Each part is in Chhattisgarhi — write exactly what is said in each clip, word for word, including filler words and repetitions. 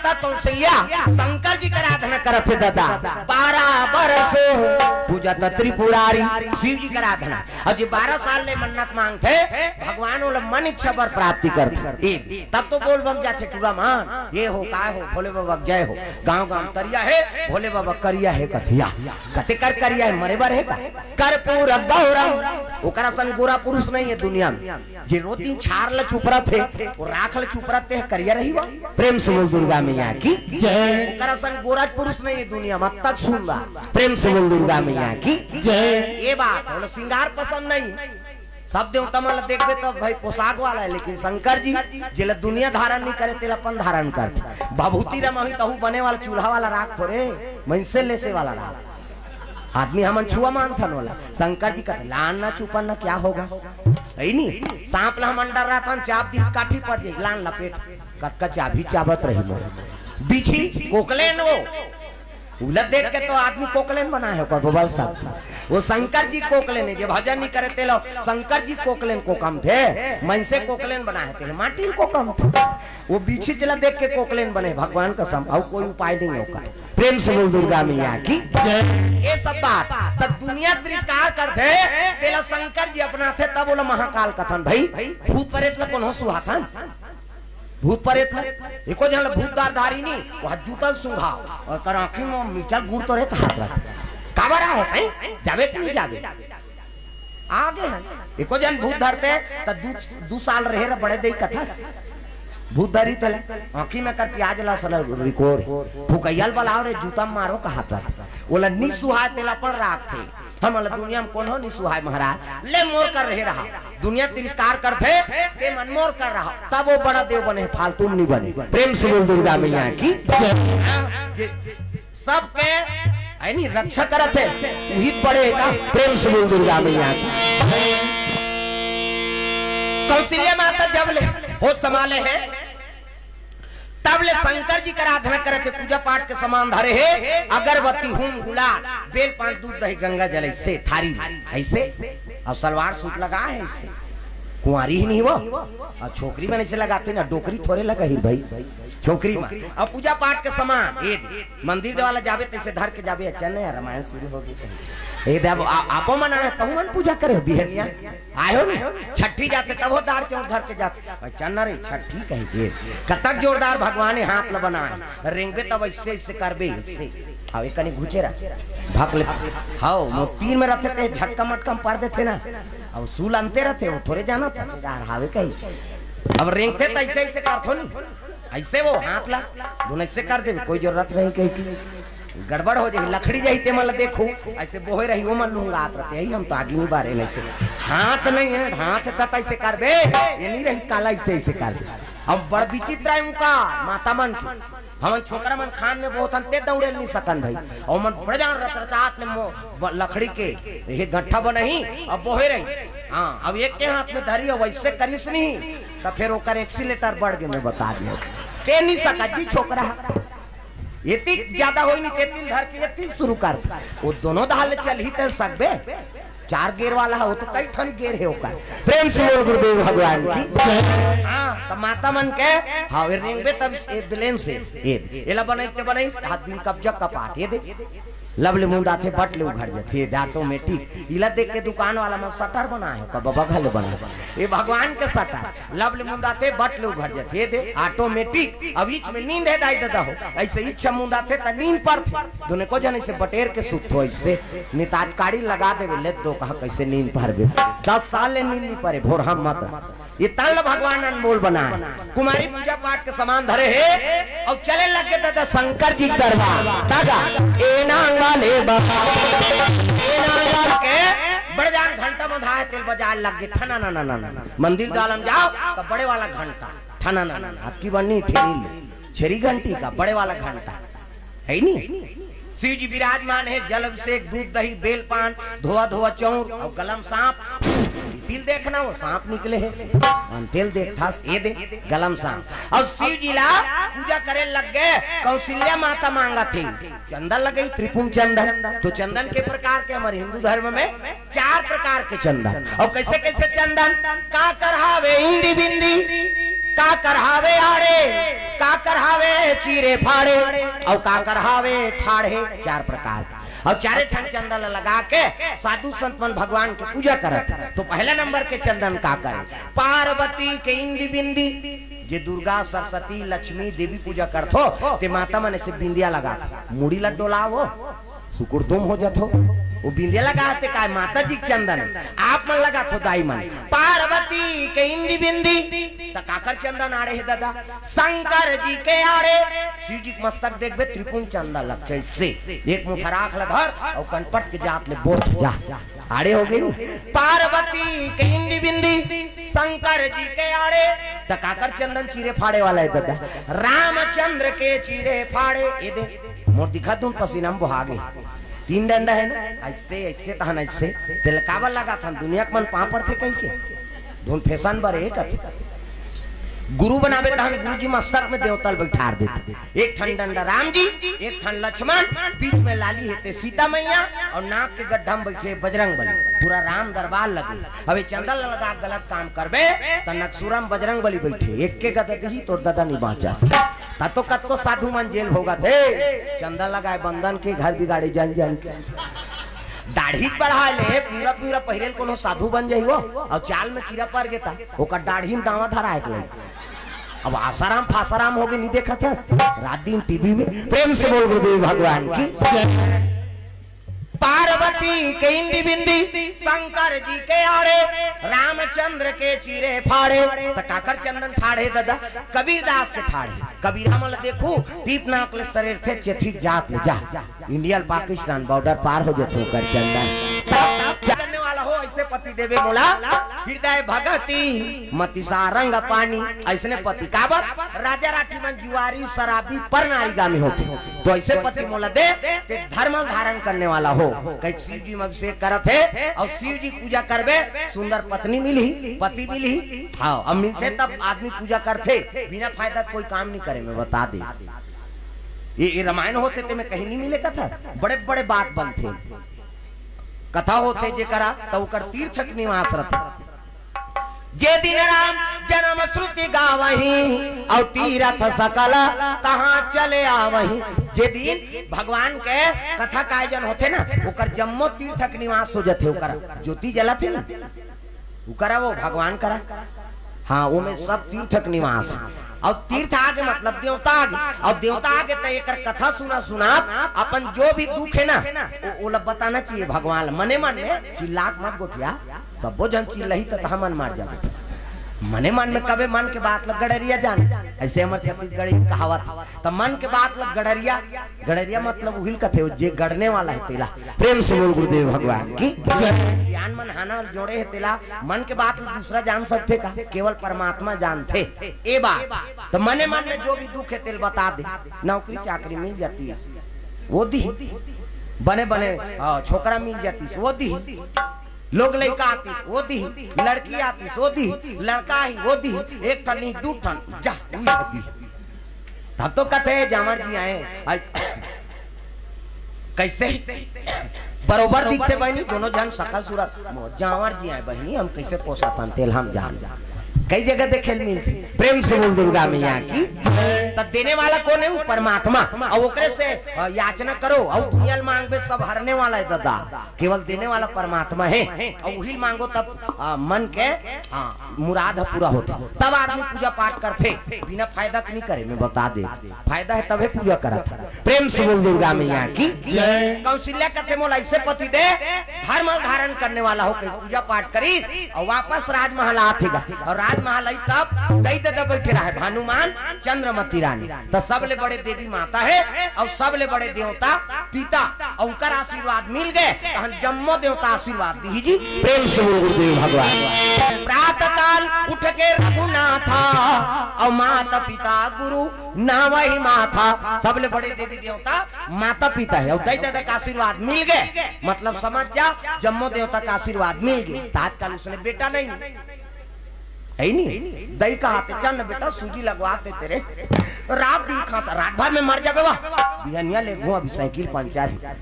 माता कौशल्या शंकर जी के आराधना करत हे दादा। बारह बरस पूजत त्रिपुरारी, शिव जी के आराधना। अउ जे बारह साल ले मन्नत मांगथे, भगवान ओला मन इच्छा बर प्राप्ति करथे। ए, तब तो बोल बम जाथे टूरा मन, ये हो, काय हो, भोले बाबा जय हो। गांव गांव तरिया हे, भोले बाबा करिया हे कथिया। कते कर करिया हे, मरे बर हे का? कर्पूर गौरम। ओकरा सन गोरा पुरुष नहीं हे दुनिया में। जे रोज दिन छार ल चुपरत हे, वो राख ल चुपरत हे, करिया रही बा। प्रेम से बोल दुर्गा मैया की जय। ओकरा सन गोरा पुरुष नहीं हे दुनिया में, तक सुंदर। प्रेम से बोल दुर्गा मैया की जय। ये बात, ओला सिंगार पसंद नहीं। सब देवता मन ल देखबे त भाई पोशाक वाला हे, लेकिन शंकर जी जेला दुनिया धारण नहीं करे, तेला अपन धारण करथे। भभूति रमही तहू बने वाला चूल्हा वाला राख थोरे, मइनसे लेसे वाला राख। आदमी हमन छुआ मानथन ओला। शंकर जी कहते, "लान ना चुपन ना, क्या होगा?" है नी? सांप ला हमन डर्राथन, चाब दी, काठी पड़ जाई, लान लपेट। कतका चाबही चाबत रही मोर। बिछी, कोकलेन वो। उला देख के तो आदमी कोकलेन बनाए हे, ओकर बबल साहब। वो शंकर जी कोकलेन हे, जे भजन नहीं करे तेला शंकर जी कोकलेन कोकमथे, मनसे कोकलेन बनाए हे, ते माटी ल कोकमथे। वो बिछी जेला देख के कोकलेन बने, भगवान कसम, अउ कोई उपाय नहीं हे ओकर। प्रेम से बोल दुर्गा मैया की जय। ये सब बात, तब दुनिया तिरस्कार करथे, तेला शंकर जी अपनाथे, तब ओला महाकाल कथन। भाई, भूत परेत ला कोनो सुहाथन? भूत परेत ला? एको झन ला भूत दार धारी नहीं, वो जूतल सुंघा, ओकर आँखी में मीचल गुड़ तो रे कहात रहा। काबर आहे, हैं? जाबे कि नहीं जाबे? आगे हे। एको झन भूत धरथे, त दू, दू साल रहे रे बड़े दई कथा। भूत धरी तले, आँखी में कर प्याज ला सन रिकोर। फुकैया ल बलाओ रे, जूता मारो कहात रहा। ओला नी सुहाय तेला अपन राखथे। हमन ला दुनिया में कोनो नी सुहाय महाराज, ले मोर कर रहे रहा। दुनिया तिरस्कार करथे, ते मन मोर कर रहा। तब वो बड़ा देव बने, फालतू में नी बने। प्रेम से बोल दुर्गा मैया की जय। हाँ, जे सबके, है नी, रक्षा करत हे, उही बड़े हे का? प्रेम से बोल दुर्गा मैया की। कौशल्या माता जब ले होश संभाले हे, तब ले शंकर जी के आराधना करत हे, पूजा पाठ के सामान धरे हे, अगरबत्ती, हूम, गुलाल, बेल, पान, दूध, दही, गंगा जल, ऐसे थारी में, ऐसे, अउ सलवार सूट लगा हे ऐसे। कुंवारी ही नहीं वो, अउ छोकरी मन ऐसे लगाथे ना, डोकरी थोरे लगा ही भाई, छोकरी मन। अउ पूजा पाठ के सामान, ये दे, मंदिर वाला जाबे तैसे धर के जाबे, अच्छा नहीं यार, रामायण शुरू हो गई। ये दे, अब आ-, आपो मन आए, तहु मन पूजा करे, बिहनिया आयो नी, छठी जाथे तब वो दार चौक धर के जाथे। चन्ना रे छठी कही के कतक जोरदार भगवान हे हाथ ल बनाए, रेंगबे तब ऐसे ऐसे करबे, ऐसे। हाव, एक कनी घुचे रह, भक ले। हाव, मोर तीर में रथे ते झटका मटका में पार देथे ना। अब सूल अंते रथे, वो थोरे जाना था, यार हावे कही। अब रेंगथे त ऐसे ऐसे करथो नी, ऐसे वो हाथ ला दोनों ऐसे कर देबे, कोई जरूरत नहीं कही की। गड़बड़ हो जाही, लकड़ी जाही ते मन ल देखहू, ऐसे बोहे रही, वो मन लुंगात रथे, यही हम तो आगी नहीं बारे नहीं से। हाथ नहीं हे, हाथ तत ऐसे करबे, ये नहीं रही काला ऐसे ऐसे करबे। अब बड़ विचित्र हे उनका माता मन के। हमन छोकरा मन खान में बहुत अंते दौड़े नहीं सकन भाई। अउ मन बड़े जान रचरचात ले मो-, ब-, लकड़ी के ये गट्ठा बनही, अब बोहे रही। हाँ, अब एक के हाथ में धरी, अब ऐसे करिस नहीं, त फिर ओकर एक्सीलेटर बढ़ गे, मैं बता दिया। ते नहीं सकत जी छोकरा। एतिक ज्यादा होई नहीं, ते तीन धर के ये तीन शुरू कर। वो दोनों दाल चल ही तल सकबे। चार गेर वाला हो तो कई ठन गेर हे ओकर। प्रेम से बोल गुरुदेव भगवान की। हाँ, त माता मन के, हाँ, ये रेंगबे तब ये बिलेन से, ये, एला बनाई ते बनाई, हाथ बिन कब्जा कपाट, ये दे। लब ले मुंदाथे, बट ले उघर जाथे, ये दे ऑटोमेटिक। इला देख के दुकान वाला मन शटर बनाए हो, का बाबा घले बनाए। ये भगवान के शटर। लब ले मुंदाथे, बट ले उघर जाथे, ये दे ऑटोमेटिक। अब बीच में नींद हे दाई ददा हो, ऐसे इच्छा मुंदाथे त नींद परथे। दुने को जन ऐसे बटेर के सुत हो, ऐसे निताज काड़ी लगा देवे, ले दो कहा कैसे नींद परबे। दस साल ले नींद नहीं परे, भोर हम मत। ये तन ल भगवान अनमोल बनाए। कुमारी पूजा पाठ के सामान धरे हे अउ चले लग गे दादा शंकर जी के दरबार। दादा, ए नांग वाले बाबा, ए नांग वाले के बड़े जान घंटा बंधा हे, तेल बजाए लग गे, ठना ना ना ना ना। मंदिर दालम जाओ त बड़े वाला घंटा, ठना ना ना ना। अतकी बन्नी ठेरी ले, छेरी घंटी का बड़े वाला घंटा। हे नी? शिव जी विराजमान हे, जल अभिषेक, दूध, दही, बेल, पान, धोआ, धोआ चौर अउ गलम सांप। तिल देखना, वो सांप निकले हे। मन तेल देखथस, ये दे, गलम सांप। अउ शिव जी ला पूजा करे लग गे, कौशल्या माता मांगथे। चंदन लगई, त्रिपुम चंदन। तो चंदन के प्रकार के हमर हिंदू धर्म में चार प्रकार के चंदन। अउ कैसे कैसे चंदन? काकर हावे इंदी बिंदी, का करहावे आड़े, का करहावे चीरे फाड़े, अउ का करहावे ठाढ़े, चार प्रकार के। अउ चारे ठन चंदा ल लगा के साधु संत मन भगवान के पूजा करत हे। तो पहला नंबर के चंदन का करे? पार्वती के इंदी बिंदी। जे दुर्गा, सरस्वती, लक्ष्मी, देवी पूजा करथो, ते माता मन से बिंदिया लगात, मुड़ी ल डोलावो, सुकुड़दुम हो जथो। वो बिंदिया लगाते काय? माता जी के चंदन। आप मन लगाथो दाई मन। पार्वती के इंदी बिंदी, त काकर चंदन आड़े हे ददा? शंकर जी के आड़े। शिव जी के मस्तक देखबे, त्रिपुंड चंदन लग जैसे। एक मुठा राख ल धर अउ कनपट के जात ले बोथ जा। आड़े हो गई। पार्वती के इंदी बिंदी, शंकर जी के आड़े। त काकर चंदन चीरे फाड़े वाला हे ददा? रामचंद्र के चीरे फाड़े। ए दे, मोर दिखत हूँ, पसीना में बोहा गे। तीन डंडा हे ना, ऐसे, ऐसे तहन ऐसे। तेल काबर लगाथन? दुनिया के मन पाँव परथे कहिके। धुन फैशन बर हे कथे। गुरु बनाबे तहन गुरु जी मस्तक में देवता ल बैठार देथे। एक ठन डंडा राम जी, एक ठन लक्ष्मण, बीच में लाली हे ते सीता मैया, अउ नाक के गड्ढा में बैठे बजरंग बली। पूरा राम दरबार लगे। अब ये चंदन लगा के गलत काम करबे, त नक्सुरा में बजरंग बली बैठे, एक के गदा दिही तोर ददा नहीं बाँचस। त तो कतको साधु मन जेल भोगत हे, चंदन लगाए बंदन के घर बिगाड़े जन जन के। दाढ़ी बढ़ा ले, पूरा पूरा पहिरेल कोनो साधु बन जाई वो, अउ चाल में कीरा पर गेता, ओकर दाढ़ी में दावा धराए के लई। अब आसाराम फासाराम हो गे, नहीं देखत हस रात दिन टीवी में। प्रेम से बोल गुरुदेव भगवान की। पार्वती के इंदी बिंदी, शंकर जी के आड़े, रामचंद्र के चीरे फाड़े। त काकर चंदन ठाढ़े ददा? कबीरदास के ठाढ़े। कबीरा मन ल देखू, दीप नाक ले सरेर थे, चेथी जात ले जा। इंडिया ल पाकिस्तान बॉर्डर पार हो जथे ओकर चंदन। तब करने वाला हो ऐसे पति देवे मोला, हृदय भगती मति सारंग पानी। ऐसने पति काबर? राजा राठी मन जुआरी, शराबी, पर नारी गामी होथे। तो ऐसे पति मोला दे, ते धर्म धारण करने वाला हो। कहीं शिव जी में अभिषेक करत हे अउ शिव जी पूजा करबे, सुंदर पत्नी मिलही, पति मिलही। हाँ, अब मिलथे तब आदमी पूजा करथे, बिना फायदा कोई काम नहीं करे, मैं बता दे। ये, ये रामायण होथे ते में कहीं नहीं मिले कथा, बड़े बड़े बात बनथे। कथा होथे जेकरा, त ओकर तीर्थ के निवास रथे। जे दिन राम जन्म श्रुति गावही, अउ तीरथ सकल कहाँ चले आवही। जे दिन भगवान के कथा का आयोजन होथे ना, ओकर जम्मो तीर्थ के निवास हो जथे, ओकर ज्योति जलत हे ना, ओकरा वो भगवान करा। हाँ, ओमे सब तीर्थ के निवास। अउ तीर्थ आगे मतलब देवता आगे, अउ देवता आगे त एकर कथा सुना सुना अपन जो भी दुख हे ना, ओ-, ओला बताना चाहिए भगवान ल। मने मन में चिल्लात मत गोठिया, सब्बो झन चिल्लही त तहा मन मार जाबे। मने मन में कबे मन के बात ल गड़रिया जान, ऐसे हमर छत्तीसगढ़ी कहावत, त मन के बात ल गड़रिया, गड़रिया मतलब उहिल कथे, जे गड़ने वाला हे तेला। प्रेम से बोल गुरुदेव भगवान की। सियान मन हाना जोड़े हे तेला, मन के बात ल दूसरा जान सकथे का? केवल परमात्मा जानथे। ए बात, त मने मन में जो भी दुख हे तेल बता दे। नौकरी चाकरी मिल जाती हे, वो दिही। बने बने, अ, छोकरा मिल जाती, वो दिही। लोग लइका आतिस, वो दिही। लड़की आतिस, वो दिही। लड़का ही, वो दिही। एक ठन नहीं, दू ठन, जा, उही दिही। तब तो कथे, जांवर जी आए। आज कैसे? बरोबर दिखथे बहिनी, दोनों झन सकल सूरत। मो-, जांवर जी आए बहिनी, हम कैसे पोसत हन, तेल हम जान। कई जगह देखे ल मिलथे। प्रेम से बोल दुर्गा मैया की। त देने वाला कोन हे? वो परमात्मा। अउ ओकरे से, अ, याचना करो, अउ दुनिया ल मांगबे, सब हरने वाला हे ददा। केवल देने वाला परमात्मा हे, अउ उही ल मांगो तब, अ, मन के, अ, मुराद ह पूरा होथे। तब आदमी पूजा पाठ करथे, बिना फायदा के नहीं करे, मैं बता दे। फायदा हे तभे पूजा करत हे। प्रेम से बोल दुर्गा मैया की। जय। कौशल्या कथे मोला ऐसे पति दे, धर्म धारण करने वाला हो, कहीं पूजा पाठ करी अउ वापस राजमहल आथे गा। अउ राजमहल आई तब दई ददा बैठे रहे हनुमान चंद्रमती रानी। त सबले बड़े देवी माता हे अउ सबले बड़े देवता पिता, अउ उनकर आशीर्वाद मिल गे, तहन जम्मो देवता आशीर्वाद दिही जी। प्रेम से बोल गुरुदेव भगवान। प्रातः काल उठ के रघुनाथा, अउ माता पिता गुरु नावहि माथा। सबले बड़े देवी देवता माता पिता हे, अउ दई ददा का आशीर्वाद मिल गे, मतलब समझ जा, जम्मो देवता का आशीर्वाद मिल गे। त आजकल उसने बेटा नहीं, हे नहीं? दई कहाथे, "चल न बेटा, सूजी लगवा देथे रे।" रात दिन खाता, रात भर में मर जाबे वा। बिहनिया ले घुमा, अभी साइकिल पंचर हे।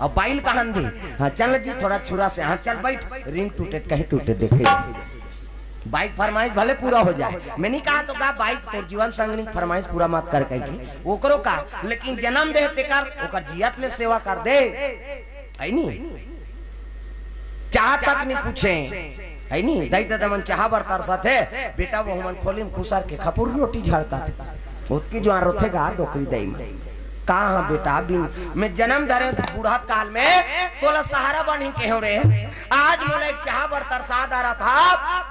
अब बाई ल कहन दे, "हाँ, चल जी, थोड़ा छुरा से, हाँ, चल बैठ, रिंग टूटे, कहीं टूटे, देखे।" बाइक फरमाइश भले पूरा हो जाए, मैं नहीं कहा तो का बाइक तोर जीवन संगनी फरमाइश पूरा मत कर कही थी ओकरो का, लेकिन जन्म दे तेकर ओकर जियत ले सेवा कर दे, है नी? चाह तक नहीं पूछे, है नी? दई ददा मन चाह बर तरसत हे, बेटा वो मन खोली में खुसर के खपुर रोटी झड़का थे, ओतकी जुआर रोथे गा डोकरी दई में। कहा बेटा, बिन मैं जन्म धरे बूढ़ा काल में तोला सहारा बनी के हो रे। आज मोला एक चाह बर तरसा डारा था,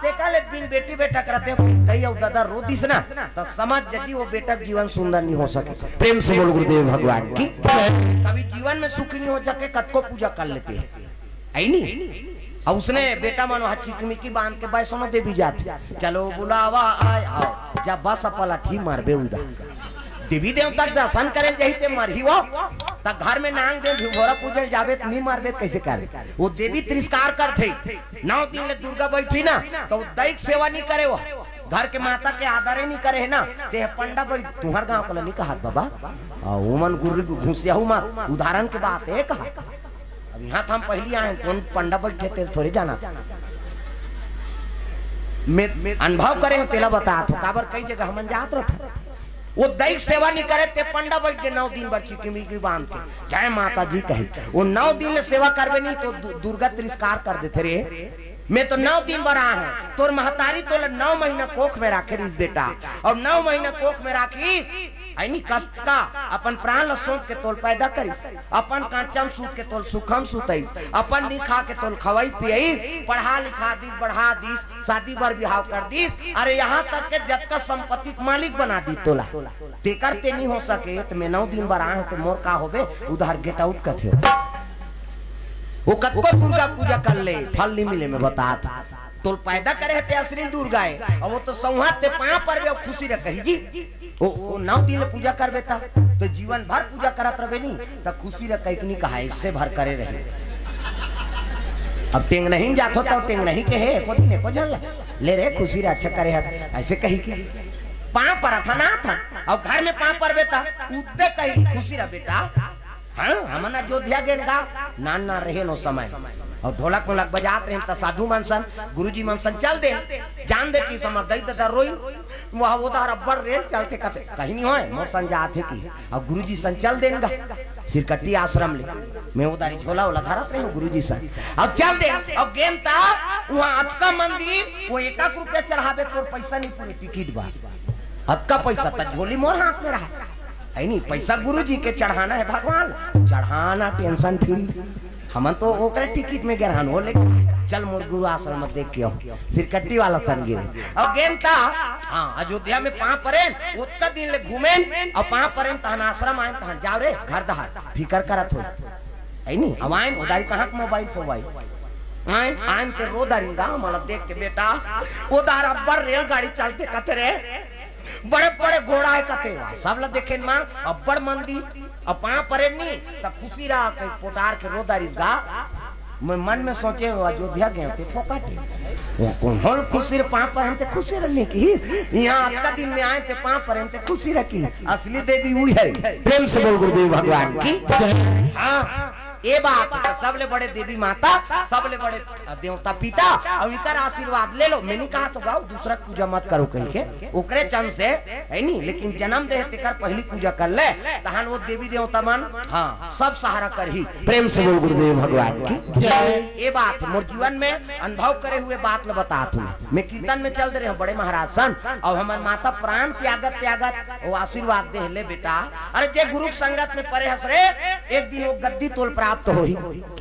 तेकर ले बिन बेटी बेटा करते हो, दई अउ ददा रो दिस ना, त समझ जजी वो बेटा के जीवन सुंदर नहीं हो सके। प्रेम से बोल गुरुदेव भगवान की। कभी जीवन में सुखी नहीं हो सके, कतको पूजा कर लेते हैं, है नी? अउ उसने बेटा मन वहाँ चिकमिकी बांध के वैष्णो देवी जाथे, चलो बुलावा आय, आओ, जब बस पलट ही मरबे उदा। देवी देवता के दर्शन करे जाही ते मरही वो, त घर में नांग दे घोड़ा पूजे जाबे त नहीं मरबे त कैसे कर? वो देवी तिरस्कार करथे। नौ दिन ले दुर्गा बैठी ना, तो वो दैक सेवा नहीं करे, वो घर के माता के आदर ही नहीं करे है ना। ते पंडा बड़ी तुम्हार गांव को नहीं कहा बाबा, आ, उमन गुर्री घुसिया हूँ मत, उदाहरण के बात है कहा। अब यहाँ तो हम पहली आए हैं, कौन पंडा बैठे तेल थोड़े जाना था। मैं अनुभव करे हो तेला बता थो, काबर कई जगह हमन जात रहता। वो दैव सेवा नहीं करे ते पंडा बैठ के नौ दिन बर चिकमिकी बांध के जय माता जी कहे। वो नौ दिन ले सेवा करबे नहीं तो दु-, दुर्गा तिरस्कार कर देथे रे। मैं तो नौ दिन बर आए हूँ, तोर महतारी तोला नौ महीना कोख में राखे रहिस बेटा, और नौ महीना कोख में राखी है नी, कष्ट का अपन प्राण ल सौंप के तोल पैदा करिस, अपन कांचम सूत के तोल सुखम सुतइस, अपन नी खा के तोल खवई पियइस, पढ़ा लिखा दिस, बढ़ा दिस, शादी बर बिहाव कर दिस, अरे यहाँ तक के जतका संपत्ति के मालिक बना दी तोला। तेकर ते नहीं हो सके, त मैं नौ दिन बर आए हूँ, त मोर का होबे, उधार गेट आउट कथे हो। वो कतको दुर्गा पूजा कर ले, फल नहीं मिले, मैं बतात। तोल पैदा करे हते असली दुर्गा है, और वो तो सौहात ते पाँव परबे और खुशी रह कही जी। ओ, ओ नौ दिन ले पूजा करबे ता, तो जीवन भर पूजा करत रहबे नी, त खुशी रह कही नहीं कहा, इससे भर करे रहे। अब टेंग नहीं जात होता, टेंग नहीं के है, को दिन को झल ले रे, खुशी रह अच्छा करे हत, ऐसे कही के पाँव पर था ना था, और घर में पाँव परबे ता, उत्ते कही खुशी रह बेटा। हाँ, हमन अयोध्या गेन गा, नान नान रहे नो समय। और ढोलक मोलक बजात रहे त साधु मन सन, गुरुजी मन सन चल दे, जान दे कि समर दई ददा रोई, वह उधार अब्बर रेल चलते कते, कहीं नहीं होए, मोर सन जात है कि। और गुरुजी सन चल देन गा, सिरकट्टी आश्रम ले, मैं उधारी झोला वाला धरत रहे गुरुजी सन। अब चल दे, अब गेन ता, वहाँ अतका मंदिर, वो एक एक रुपया चढ़ावे तोर पैसा नहीं पूरे टिकट बा। अतका पैसा त झोली मोर हाथ में रहा। है नी, पैसा गुरु जी के चढ़ाना है भगवान, चढ़ाना टेंशन फ्री। हमन तो ओकरे टिकट में गे रहन हो, लेकिन चल मोर गुरु आश्रम में देख के आओ, सिरकट्टी वाला सन गिरे। अब गेन ता, हाँ, अयोध्या में पाँव परेन, ओतका दिन ले घूमेन, और पाँव परेन तहन आश्रम आएन, तहन जाओ रे, घर दहार, फिकर करत हो। है नी, अब आएन, उधारी कहाँ के मोबाइल फोबाइल। आएन, आएन ते रो दारिन गा, मतलब देख के बेटा, उधार अब्बर रेलगाड़ी चलते कते रे, बड़े बड़े घोड़ा है कते, सब ला देखेन माँ, अब्बड़ मंदिर, अब पाँव परेन नी, तब खुशी रहा, कहीं पोटार के रो दारिस गा। मैं मन में सोचे, वो अयोध्या गए थे, फोकट है। वो कौन होल खुशी रे, पाँव परेन ते खुशी रहने की। यहाँ अतका दिन में आए थे, पाँव परेन ते खुशी रखी। असली देवी हुई है। प्रेम से बोल गुरुदेव भगवान की। हाँ, ये बात है, तो सबले बड़े देवी माता, सबले बड़े देवता पिता, और इनकर आशीर्वाद ले लो। मैं नहीं कहा तो गाओ, दूसरा पूजा मत करो कहीं के, ओकरे चंद से, है नी, लेकिन जन्म दे तेकर पहली पूजा कर ले, तहन वो देवी देवता मन, हाँ, सब सहारा करही। प्रेम से बोल गुरुदेव भगवान की। जय। ये बात मोर जीवन में अनुभव करे हुए बात ल बतात हूँ। मैं कीर्तन में चल दे रहे हूँ बड़े महाराज सन, और हमर माता प्राण त्यागत त्यागत वो आशीर्वाद दे ले बेटा। अरे जे गुरु के संगत में परे हस रे, एक दिन वो गद्दी तोल प्राप्त होही।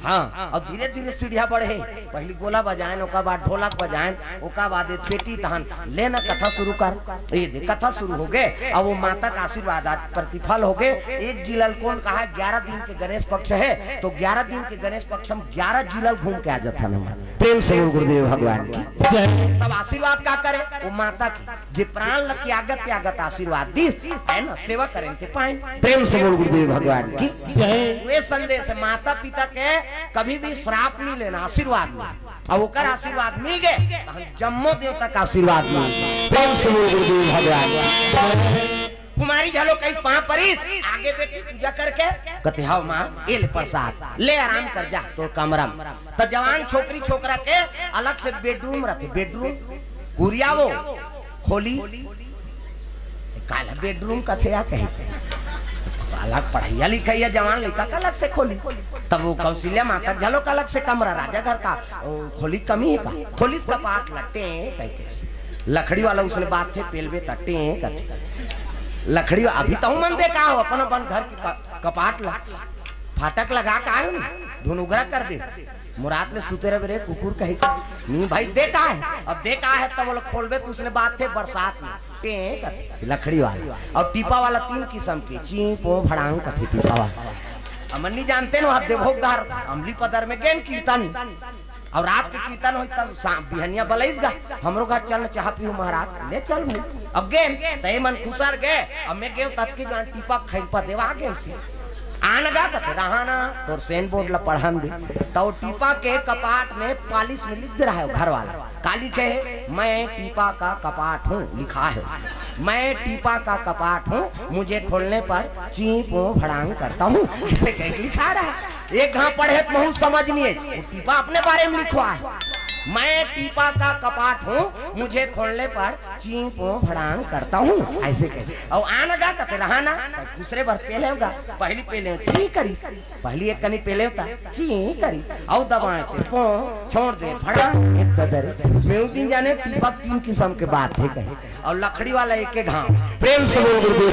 हाँ, और धीरे धीरे सीढ़िया बढ़े, पहली गोला बजाएन, ओकर बाद ढोलक बजाएन, ओकर बाद ये पेटी, तहन लेना कथा शुरू कर। ये दे, कथा शुरू हो गए। अब वो माता का आशीर्वाद आज प्रतिफल हो गए। एक जिला ल कौन कहा, ग्यारह दिन के गणेश पक्ष है, तो ग्यारह दिन के गणेश पक्ष हम ग्यारह जिला ल घूम के आ जाता ना। प्रेम से बोल गुरुदेव भगवान की। जय। सब आशीर्वाद का करे, वो माता की, जे प्राण ल त्यागत त्यागत आशीर्वाद दीस, है ना, सेवा करें ते पाए। प्रेम से बोल गुरुदेव भगवान की। जय। ये संदेश है, माता पिता के कभी भी श्राप नहीं लेना, आशीर्वाद लेना। अब ओकर आशीर्वाद मिल गए, तो हम जम्मो देवता का आशीर्वाद मिल गए। प्रेम से बोल गुरुदेव भगवान। कुमारी झालो कहीं पाँव परीस, आगे बेटी पूजा करके, कहते, "हाव माँ, ये ले प्रसाद, ले आराम कर जा तोर कमरा में।" तो जवान छोकरी छोकरा के अलग से बेडरूम रहते, बेडरूम। कुरिया वो खोली, काला बेडरूम कथे या कही। अलग पढ़ैया लिखैया जवान लइका का अलग से खोली। तब वो कौशल्या माता घलो का अलग से कमरा, राजा घर का, ओ, खोली कमी हे का? खोली कपाट ल टें कहिके। लकड़ी वाला उसने बात थे, पेलबे त टें कथे। लकड़ी वा-, अभी तहूँ मन दे का हो, अपन अपन घर के क-, कपाट ला फाटक लगा का है ना, धुनुगरा कर दे। मुराद ले सुते रहे रे कुकुर कही। नी भाई, दे का है? अब दे का है, तब वो लोग खोलबे त उसने बात थे बरसात में। टें कथे, लकड़ी वाला। अउ टीपा वाला तीन किसम के, चीं, पों, भड़ांग कथे टीपा वाला। हमन नी जानते न, वहाँ देवभोग धार, अमली पदर में गेन कीर्तन। अउ रात के कीर्तन होई तब सा-, बिहनिया बलइस गा, "हमरो घर चल न, चाह पीहू महाराज।" ले चल भाई। अब गेन, त ए मन खुसर गे, अब मैं गेंव ततकी जान टीपा खैपा देवा गे से। आन गा कथे, "रहा ना, तोर सेन बोर्ड ला पढ़न दे।" त वो टीपा के कपाट में पालिश में लिख दे रहा है वो घर वाला। का लिखे हे? "मैं टीपा का कपाट हूँ", लिखा है। "मैं टीपा का कपाट हूँ, मुझे खोलने पर चीं पों भड़ांग करता हूँ", ऐसे कह के लिखा रहा। एक घाव पढ़े त महूँ समझ नहीं है, वो टीपा अपने बारे में लिखवा है। "मैं टीपा का कपाट हूँ, मुझे खोलने पर चीं पों भड़ांग करता हूँ", ऐसे कह। अउ आन गा कथे, "रहा ना, खुसरे बर पेलेंव गा।" पहली पेलेंव, ठीक करिस। पहली एक कनी पेलेंव त चीं करिस, अउ दबाएंव ते पों, छोड़ दे भड़ांग, एक ददर। मैं उस दिन जानेंव टीपा तीन किसम के बात हे कहे, अउ लकड़ी वाला एक एक घाव। प्रेम से बोल गुरुदेव।